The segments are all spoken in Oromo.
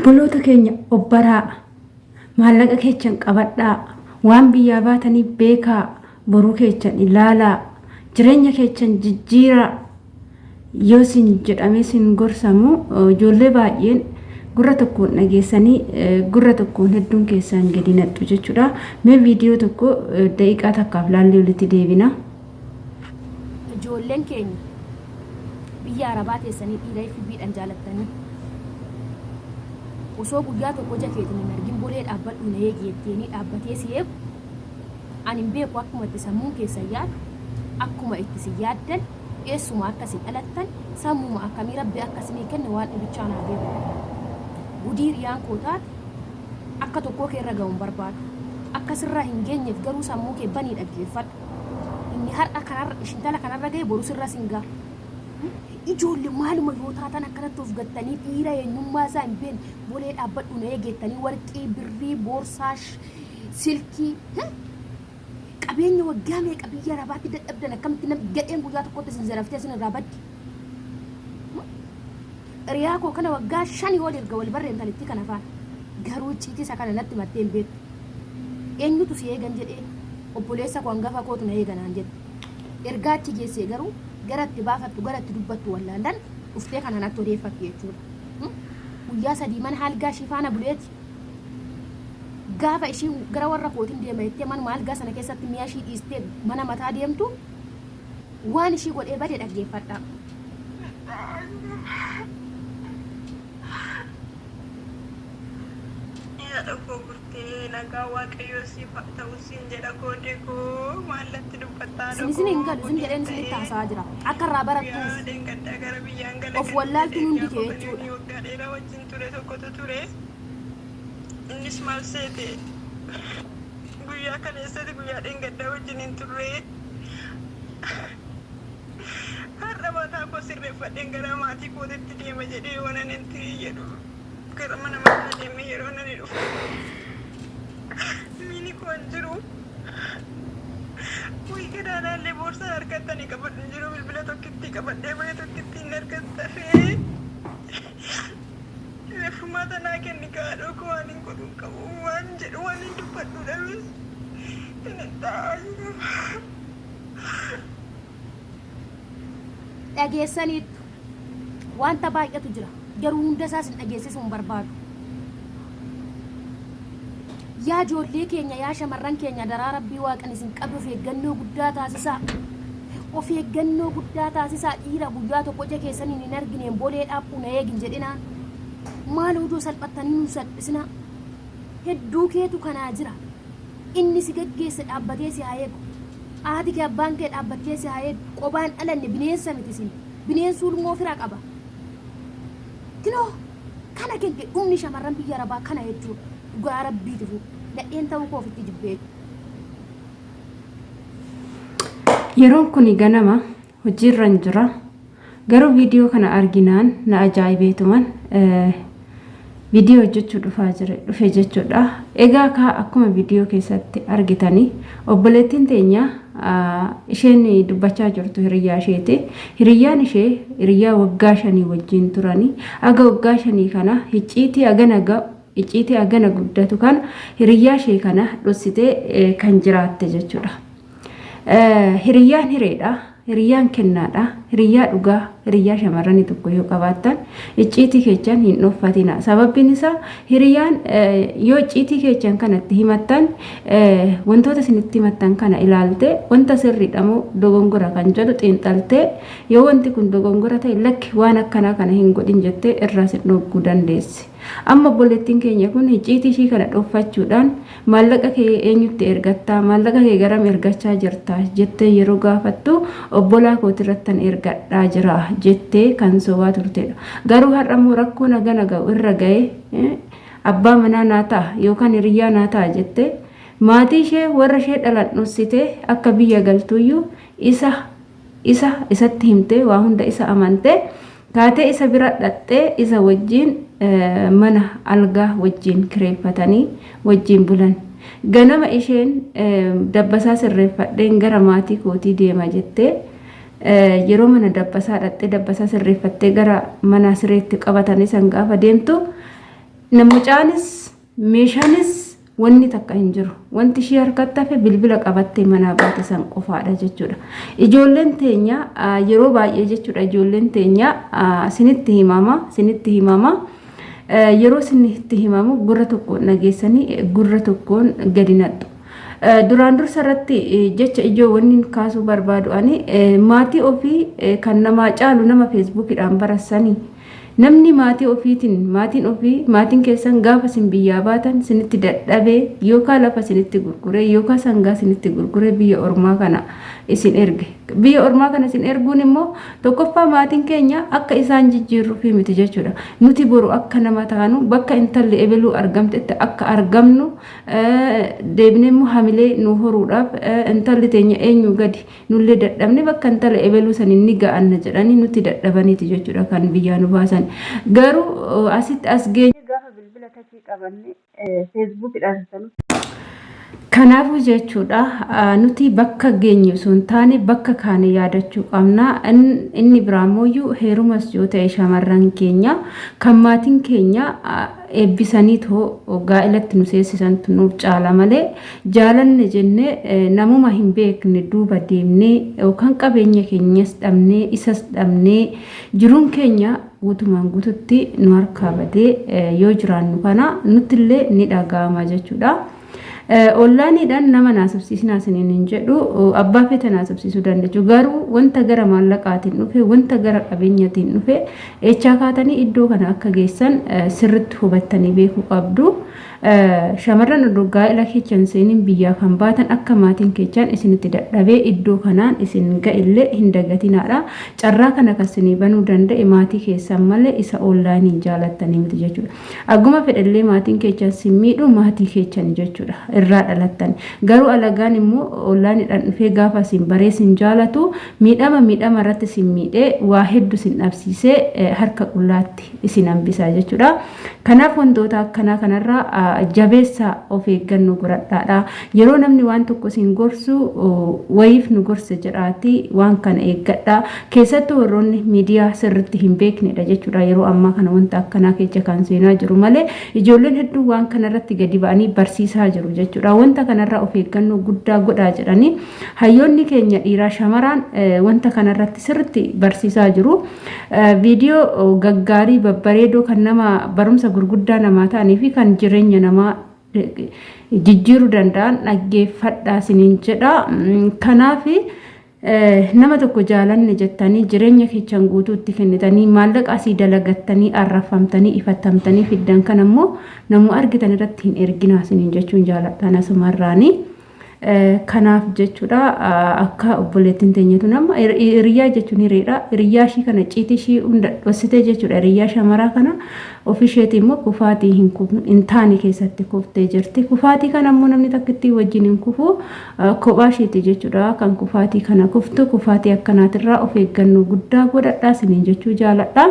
Obboloota keenya obbaraa, maallaqa keechan qabadhaa, waan biyyaa baataniif beekaa, boruu keechan ilaalaa, jireenya keechan jijjiiraa yoo sin jedhamee sin gorsamu ijoollee baay'een gurra tokkoon dhageessanii gurra tokkoon hedduun keessaan gadi naqxu jechuudha. Mee viidiyoo tokko daqiiqaa takkaaf laallee walitti deebina. Ijoolleen keenya biyya Arabaa teessanii dhiira FB dhan jaalattanii osoo guyyaa tokko ija keetiin hin argin bolee dhaabbadhu na eegi jetteenii dhaabbatee si eegu ani hin beeku akkuma itti sammuun keessan yaadu akkuma itti isin yaaddan eessuma akka isin dhalattan sammuma akkamii rabbi akka isinii kenne waan dhibichaa naa beeku gudii hiriyaan koo taate akka tokkoo kee irra ga'u hin barbaadu akka sirraa hin geenyeef garuu sammuu kee banii dhaggeeffadhu Inni har'a kanarra ishintala kanarra ga'e boru sirra sin ga'a. Ijoolle maaluma yoo taatan akkanatti of gattanii dhiira eenyummaa isaa hin beekne bolee dhaabbadhu na eegeettanii warqii, birrii, boorsaa, silkii qabeenya waggaa meeqa biyya arabaatti dadhabdan akkamitti nam gadheen guyyaa tokkotti isin zaraftee isin irraa baddi. Hiriyaa koo kana waggaa shanii ol erga wal barreen talittii kana faana garuu icciitii isa kana natti mattee hin beektu. Eenyutu si eegan jedhee obboleessa koo hangafa kootu na eega naan jette. Ergaa achi geessee garuu gara itti baafattu gara itti dubbattu wallaallan dhuftee kana natti odeeffatti jechuudha. Guyyaa 3 mana halgaa ishii faana buleeti. Gaafa ishiin gara warra kootiin deema jettee manuma halgaa sana keessatti mi'a ishii dhiistee mana mataa deemtu waan ishii godhee bade dhaggeeffadhaa. Haadha koo burtee nagaa waaqayyoo siif haa ta'u siin jedha koodee koo maal natti dubbatta Isin haadha isin hin koo galu isin gudiin jedheen isinitti ta'ee haasa'aa jira. Akka irraa guyyaa barattuuf dheengaddaa gara biyyaan gala of kan wallaaltuun jedhee hundi hiriyaa kee koo kan jechuudha. inni waggaa dheeraa wajjin ture tokkotu ture innis maal seete guyyaa kaleessati guyyaa dheengaddaa wajjin hin turre Har'a mataa koo sirreeffadheen gara maatii kootitti deema jedhee yoon ani itti jedhu gara mana mataa deemee yeroon ani dhufu miini koo hin jiru. Wayii gadaanaallee boorsaan harkatti ani qabadhu hin jiru bilbila tokkittii qabadhee bahee tokkittiin harkatti hafee. Furmaata naa kenni haadhoo koo waan hin godhu hin qabu waan jedhu waan hin dubbadhu dhabee kanan taa'aa jiru. Dhageessaniittu. Wanta baay'atu jira. Garuu hunda isaa isin dhageessisuu hin barbaadu. Yaa ijoollee keenya, yaa shamarran keenya daraa Rabbii Waaqan isin qabe of eeggannoo guddaa taasisaa. Of eeggannoo guddaa taasisaa dhiira guyyaa tokko ija keessaniin hin argineen bolee dhaaphuu na eegin jedhinaa. Maal odoo salphattanii nun salphisinaa. Hedduu keetu kanaa jira. Inni si gaggeesse dhaabbatee si haa eegu. Haati kee abbaan kee dhaabbattee si haa eegu. Qobaan dhalanne bineensa miti isin. Bineensi ulmoo fira qaba. Kinoo kana kenke dhumni shamarran biyya arabaa kana jechuudha. Dhugaa rabbiitifu nadheen ta'uu koo ofitti jibbee. Yeroon kuni ganama hojiirran jira. Garuu viidiyoo kana arginaan na ajaa'ibeetuman viidiyoo hojjechuu dhufaa jire dhufe jechuudha. Egaa kaa akkuma viidiyoo keessatti argitanii obboleettiin teenya isheen dubbachaa jirtu hiriyyaa isheeti. Hiriyyaan ishee hiriyyaa waggaa shanii wajjin turanii aga waggaa shanii kana hicciitii hagana ga'u icciitii hagana guddatu kana hiriyyaa ishee kana dhossitee kan jiraatte jechuudha. Hiriyyaan hireedha. Hiriyyaan kennaadha. Hiriyyaa dhugaa, hiriyyaa shamarranii tokko yoo qabaattan icciitii keechan hin dhoffatina. Sababbiin isaa hiriyyaan yoo icciitii keechan kana itti himattan wantoota isin itti himattan kana ilaalte wanta sirriidha moo dogongora kan jedhu xiinxaltee yoo wanti kun dogongora ta'e lakki waan akkanaa kana hin godhin jettee irraa sin dhogguu dandeessi. Amma obboleettiin keenya kun icciitii ishii kana dhoffachuudhaan Maallaqa kee eenyutti ergatta? Maallaqa kee garam ergachaa jirta? jettee yeroo gaafattu obbolaa kootirrattan ergadhaa jira jettee kan sobaa turtedha. Garuu har'a immoo rakkoon hagana ga'u irra ga'ee abbaa manaa naa ta'a yookaan hiriyyaa naa ta'a jettee maatii ishee warra ishee dhalan dhossitee akka biyya galtuyyuu isa isa isatti himtee waa hunda isa amantee kaatee isa bira dhaqxee isa wajjiin mana algaa wajjiin kireeffatanii wajjiin bulan. Ganama isheen dabbasaa sirreeffadheen gara maatii kootii deema jettee yeroo mana dabbasaa dhaqxee dabbasaa sirreeffattee gara mana sireetti qabatanii san gaafa deemtu Mucaanis meeshaanis wanni takka hin jiru. Wanti ishii harkatti hafe bilbila qabattee manaa baate san qofaadha jechuudha. Ijoolleen teenya yeroo baay'ee jechuudha, ijoolleen teenya sinitti himama, sinitti himama. Yeroo sinitti himamu gurra tokkoon dhageessanii gurra tokkoon gadi naqxu. Duraan dursa irratti jecha ijoo wanni kaasuu barbaadu ani, maatii ofii kan namaa caalu nama Feesbuukiidhaan barassanii. Namni maatii ofiitiin, maatiin ofii, maatiin keessan gaafa isin biyyaa baatan sinitti dadhabee, yookaan lafa isinitti gurguree, yookaan sangaa isinitti gurguree biyya ormaa kana isin erge. Biyya ormaa kana isin erguun immoo tokkoffaa maatiin keenya akka isaan jijjiirruufi miti jechuudha. Nuti boru akka nama taanu, bakka intalli ebeluu argamtetti akka argamnu, deebinee immoo hamilee nu horuudhaaf, intalli teenya eenyu gadi nullee dadhabne bakka intala ebeluu saniin ni ga'anna jedhanii nutti dadhabaniiti jechuudha kan biyyaa nu baasan. Garuu asitti as geenye gaafa bilbila tachii qabanne Feesbuukidhaan sanu. Kanaafuu jechuudha, nuti bakka geenye osoo hin taane bakka kaane yaadachuu qabna. Inni biraammooyyuu heerumas yoo ta'e, shamarran keenya kan maatiin keenya eebbisanii too gaa'ilatti nu seessisantu nuuf caala malee, jaalanne jennee namuma hin beekne duuba deemnee yookaan qabeenya keenyas dhabnee isas dhabnee jiruun keenya guutumaan guututti nu harkaa badee yoo jiraannu kana nuttillee ni dhaga'ama jechuudha. Onlaayiniidhaan nama naasofsiisinaa isiniin hin jedhu, abbaa feeta naasofsiisuu dandeechu. Garuu wanta gara maallaqaatiin dhufe, wanta gara qabeenyaatiin dhufe, eechaa kaatanii iddoo kana akka geessan sirritti hubattanii beekuu qabdu. Shamarran odoo gaa'ela keechan seeniin biyyaa kan baatan, akka maatiin keechan isinitti dadhabee iddoo kanaan isin ga'illee hin dagatinaadha. Carraa kana kan isinii banuu danda'e maatii keessan malee isa onlaayiniin jaalattanii miti jechuudha. Agguma fedhallee maatiin keechan sin miidhu, maatii keechan jechuudha irraa dhalattan. Garuu alagaan immoo onlaayiniidhaan dhufee gaafa isin baree sin jaalatu, miidhama miidhama irratti sin miidhee, waa hedduu sin dhabsiisee, harka qullaatti isin hambisaa jechuudha. Kanaaf wantoota akkanaa kanarraa jabeessa of eeggannoo godhadhaadha. Yeroo namni waan tokko isin gorsu wayiif nu gorse jedhaati waan kana eeggadha. Keessattuu warroonni miidiyaa sirriitti hin beeknedha jechuudha. Yeroo ammaa kana wanta akkanaa keessa kan seenaa jiru malee ijoolleen hedduun waan kanarratti gadi ba'anii barsiisaa jiru jechuudha. Wanta kanarraa of eeggannoo guddaa godhaa jedhanii hayyoonni keenya dhiiraa shamaraan wanta kanarratti sirriitti barsiisaa jiru. Viidiyoo gaggaarii babbareedoo kan nama barumsa gurguddaa namaa ta'anii fi kan jireenya namaa jijjiiruu danda'an dhaggeeffadhaa isiniin jedha. Kanaaf nama tokko jaalanne jettanii jireenya keessan guutuutti kennitanii, maallaqa asii dalagattanii, arrafamtanii, ifattamtanii fiddan kan ammoo namuu argitan irratti hin erginaa isiniin jechuun jaaladhaan asumarraanii. Kanaaf jechuudha, akka obboleettiin teenyatu nama hiriyaa jechuun hiriidha. Hiriyaa ishii kana ciitii ishii hunda dhossitee jechuudha. Hiriyaa shamaraa kana ofii isheetii immoo kufaatii hin taane keessatti kuftee jirti. Kufaatii kana immoo namni takka wajjin hin kufu, kophaa isheeti jechuudha. Kan kufaatii kana kuftu, kufaatii akkanaatirraa of eeggannoo guddaa godhadhaa isiniin jechuu jaaladha.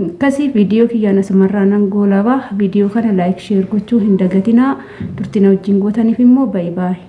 Akkasii viidiyoo kiyyaan asumarraa nan goolaba. Viidiyoo kana like, share gochuu hin dagatinaa. Turtina wajjin gootaniif immoo baay'ee baay'ee.